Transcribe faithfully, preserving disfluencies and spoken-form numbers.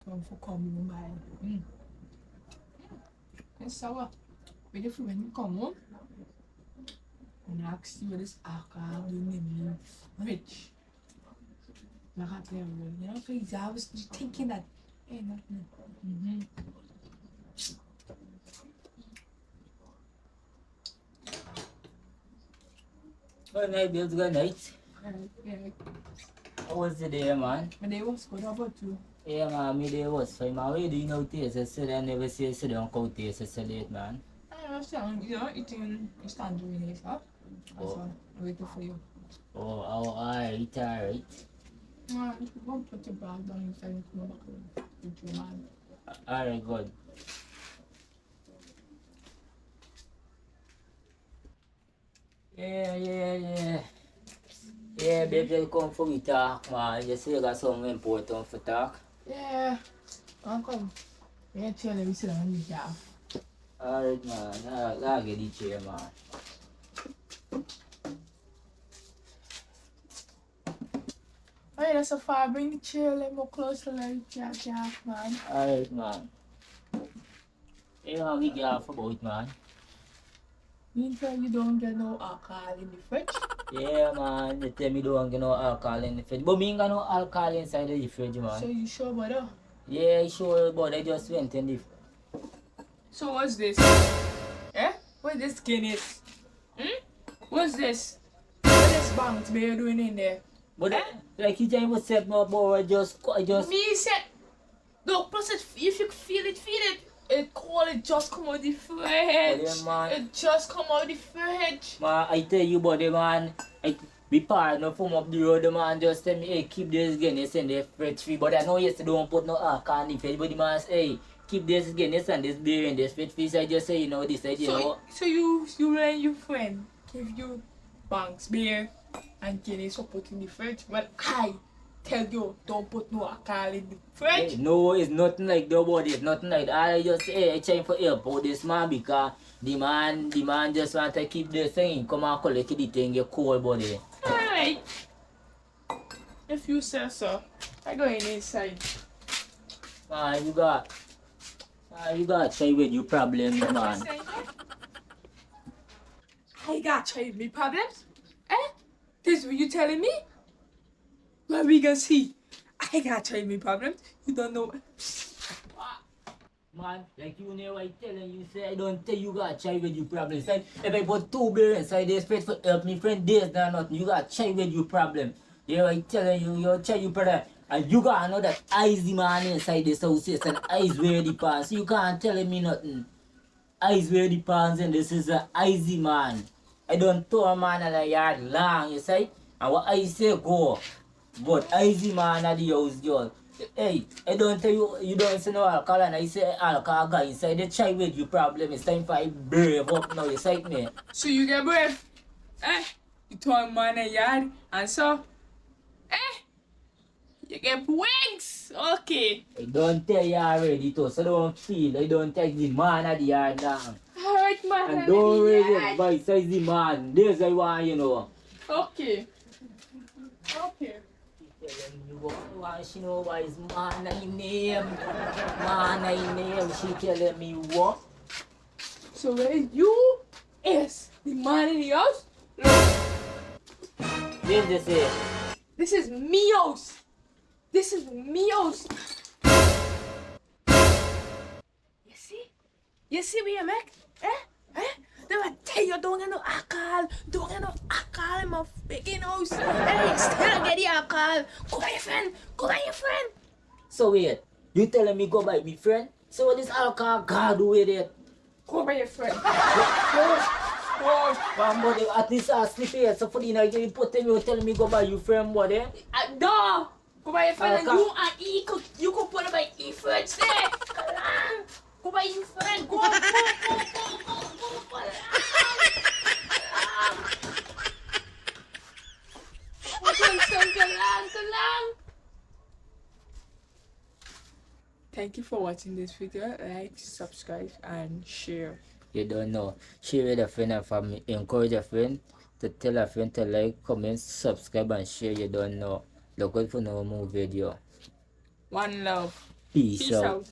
Come for come, you mind. Mm. It's sour. But if you when you come home, and ask you this alcohol in the milk, rich. Like I tell you, you know, 'cause I was just thinking that, hey, nothing. Mm-hmm. Good night, babes. Good night. Alright, yeah. How was the day, man? My day was good. How about you? Yeah, man, my day was fine, man. What you doing out here yesterday? I never see you sit down out here yesterday, man. I was, um, you know, eating Eastern Jubilee, sir. Oh. So, waiting for you. Oh, oh, alright, alright. No, you should go put your bag down inside and come back with you, man. Alright, good. Yeah, yeah, yeah. Yeah, babe, just come for we talk, man. You say you got something important for talk. Yeah, come, come. Yeah, chill, let me sit down in the chair. Alright, man. I'll, I'll get the chair, man. Hey, that's a far. Bring the chair a little more closer, let me chat, chat, man. Alright, man. Hey, how we get off about, man? Mean tell you don't get no alcohol in the fridge? Yeah, man. They tell me don't get no alcohol in the fridge. But me ain't got no alcohol inside of the fridge, man. So you sure about that? Yeah, I sure, but I just went in the... So what's this? Eh? What's this Guinness? Hmm? What's this? What is Banks Bear doing in there? But eh? Like you tell me, said no, boy, I just, I just... Me said, no, plus it, if you feel it, feel it. It cold, it just come out the fridge. But yeah, man. It just come out the fridge. Man, I tell you, buddy, man. I, before I know from up the road, the man just tell me, hey, keep this Guinness in the fridge for you. But I know you say don't put no alcohol in the fridge, but the man say, hey, keep this Guinness and this beer in this fridge for you. So I just say, you know, this, I, you know. So you, you and your friend give you Banks Bear and Guinness to put in the fridge. Well, I tell you, don't put no alcohol in the fridge. Eh, no, it's nothing like that, buddy. It's nothing like that. I just, eh, I trying to help out this man because the man, the man just want to keep the thing. Come and collect the thing, you cold, buddy. Alright. If you say so, I go in inside. Ah, you got, ah, you got try with your problem, man. I got try with me problems? Eh? This what you telling me? What we gonna see? I got try with me problems. You don't know. Man, like you know, I telling you, say, I don't tell you got try with your problem. Say, if I put two beer inside this fridge for help me friend, there's not nothing. You got try with your problem. Yeah, I telling you, you try your problem. And you got another easy man inside this house. It's an ice where the pants. You can't tell me nothing. Ice where the pants and this is a easy man. I don't tell a man in a yard long, you say? And what I say go. But I see man at the house, girl. Hey, I don't tell you, you don't see no alcohol, and I say alcohol guy inside the try with you problem. It's time for I brave up now, you sight me. So you get brave? Eh? You turn man a yard, and so, eh? You get wings? Okay. I don't tell you already, too, so don't feel. I don't tell the man at the yard now. Alright, man. And don't raise your voice, says the man. There's a one, you know. Okay. Okay. She telling me what? Why she know why is man I name? Man I name. She telling me what? So where you is the man in the house? Look. This is it. This is me house. This is me house. You see? You see what you make? Eh? Eh? Dem a tell you don't get no alcohol. Don't get no alcohol in my freaking house. Hey, you still get the alcohol. Go buy your friend. Go buy your friend. So wait, you telling me go buy me friend? So what this alcohol got to do with it? Go buy your friend. What? What? One body at least I sleep here. So for the night you put them, you telling me go buy your friend, what eh? Uh, no. Go buy your friend and you and he could, you could put it by e friend there. Go buy your friend. Go, go, go, go, go, go, go. Thank you for watching this video. Like, subscribe, and share. You don't know. Share with a friend and family. Encourage a friend to tell a friend to like, comment, subscribe, and share. You don't know. Look out for no more video. One love. Peace out.